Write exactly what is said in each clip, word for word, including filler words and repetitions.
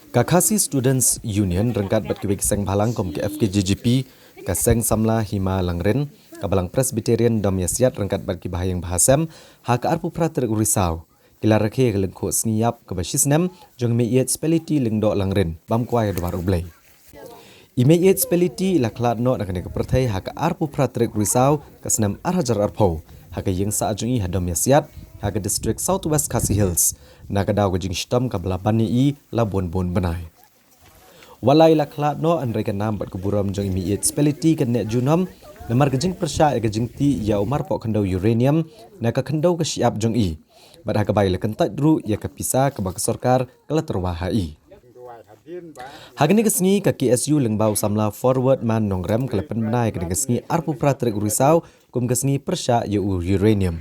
Ka Khasi Students Union ryngkat bad kiwei ki seng bhalang kum ka F K J G P, ka seng samla Hima Langrin, ka Balang Presbyterian Dom Yasiat ryngkat bad ki bahaiing bahasem, ha ka arphew phra tarik u Risaw ki la rakhe ka lyngkhuh sngi ïap kaba shisnem jong i Mei Ïeit Spelity Lyngdoh Langrin bam kwai ha dwar U Blei. I Mei Ïeit Spelity i la khlad noh na kane ka pyrthei ha ka arphew phra tarik u Risaw ka snem ar hajar arphew ha ka ïing sah jong i ha Dom Yasiat, ha ka district South West Khasi Hills, na ka daw ka jingshitom kaba la ban ïa i la bun bun bnai. Wat la i la khlad noh, hynrei ka nam bad ka burom jong i Mei Ïeit Spelity kan neh junom namar ka jingpyrshah ïa ka jingtih ïa u marpoh khyndew uranium na ka khyndew ka shyiap jong i, bad ha kaba i la kyntait ruh ïa ka pisa kaba ka sorkar ka la tyrwa ha i. Ha kane ka sngi, ka K S U lyngba u samla Forward Man Nongrem ka la pynbna ïa kane ka sngi arphew phra tarik u Risaw kum ka sngi pyrshah ïa u uranium.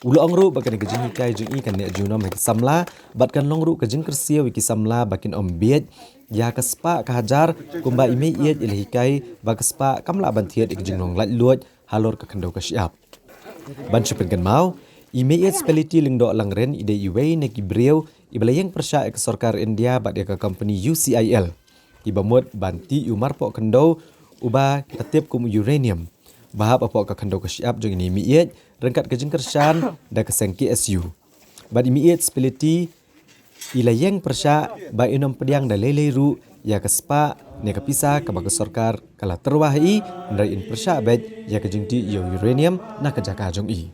U la ong ruh ba kane ka jinghikai jong i kan neh junom ha ki samla bad kan long ruh ka jingkyrsiew ïa ki samla ba kin ym bieit ïa ka spah ka hajar kumba i Mei Ïeit i la hikai ba ka spah kam lah ban thied ïa ka jinglong laitluid halor ka khyndew ka shyiap. Ban shu pynkynmaw, i Mei Ïeit Spelity Lyngdoh Langrin i dei iwei na ki briew iba la ïeng pyrshah ïa ka sorkar India bad ïa ka kompani U C I L, kiba mut ban tih ïa u marpoh khyndew uba ki la tip kum u uranium, ba hap hapoh ka khyndew ka shyiap jong i Mei Ïeit ryngkat ka jingkyrshan da ka seng K S U. Bad i Mei Ïeit Spelity i la ïeng pyrshah ba in ym pdiang da lei lei ruh ïa ka spah ne ka pisa kaba ka sorkar ka la tyrwa ha i, hynrei in pyrshah beit ïa ka jingtih ïa u uranium na ka jaka jong i.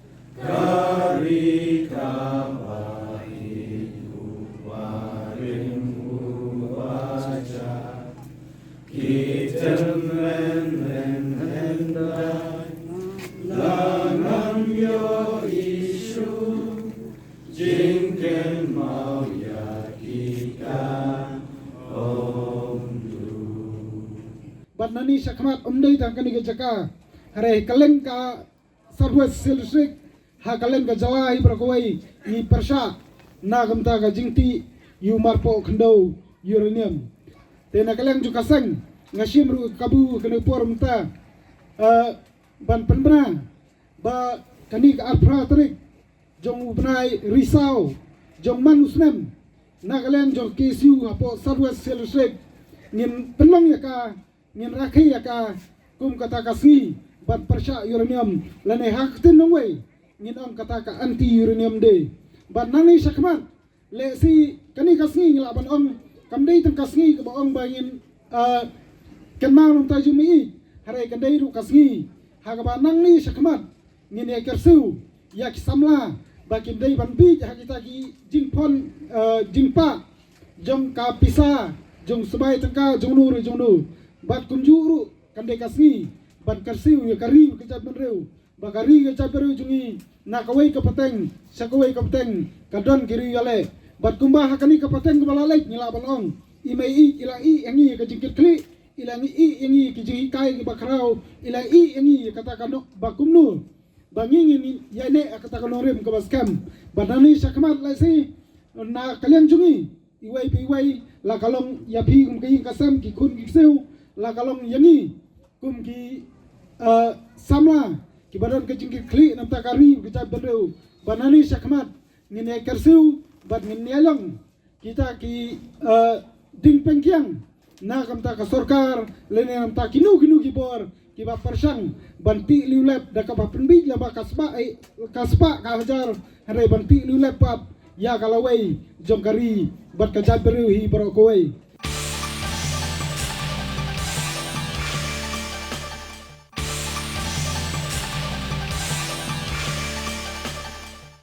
Bad nangne shakhmat ym dei tang kane ka jaka, hynrei kylleng ka South West Khasi Hills District, ha kylleng ka jylla hi baroh kawei ngi pyrshah na ka bynta ka jingtih ïa u marpoh khyndew uranium. Te na kylleng jong ka seng nga shim ruh ka kabu kane ka por mynta, eh, ban pynbna ba kane ka arphew phra tarik jong u bnai Risaw jong man u snem, na ka liang jong K S U hapoh South West Khasi Hills District ngin pynlong ïa ka, ngin rakhe ïa ka kum kata ka sngi ban pyrshah uranium, lane ha ka ktien nongwei ngin ong kata ka anti uranium day. Bad nangne shakhmat, lehse kane ka sngi ngi lah ban ong kam dei tang ka sngi kaba ong ba ngin, ah, kynmaw na ka bynta jong i Mei Ïeit, hynrei kan dei ruh ka sngi ha kaba nangne shakhmat ngin ïa kyrsiew ïa ki samla ba kim dei ban bieit ha kita ki jingpon, eh, jingpah jong ka pisa, jong sbai tyngka, jong no re jong no. Bad kumjuh ruh kan dei ka sngi ban kyrsiew ïa ka ri ka jaitbynriew, ba ka ri ka jaitbynriew jong ngi na kawei ka pateng sha kawei ka pateng ka don ki riewïaleh. Bad kumba ha kane ka pateng kaba la leit ngi lah ban ong i Mei Ïeit i la ïeh ïa ngi ka jingkitkhlieh, i la ïeh ïa ngi ki jinghikai kiba khraw, i la ïeh ïa ngi kata ka nong ba kumno ba ngi ngin ïaineh ïa kata ka nongrim kaba skhem. Bad nangne shakhmat lehse na ka liang jong ngi, iwei pa iwei la ka long ïa phi kum ka ïing ka sem, ki khun ki ksiew, la ka long ïa ngi kum ki, eh, samla kiba don ka jingkitkhlieh na ka bynta ka ri ka jaitbynriew. Bad nangne shakhmat ngin ïa kyrsiew bad ngin ïa long kita ki, eh, dieng pyngkiang na ka bynta ka sorkar lane na ka bynta kino kino ki bor kiba pyrshang ban tih liulep da kaba pynbieit lyngba ka spah, eh, ka spah ka hajar, hynrei ban tih liulep pat ïa ka lawei jong ka ri bad ka jaitbynriew hi baroh kawei.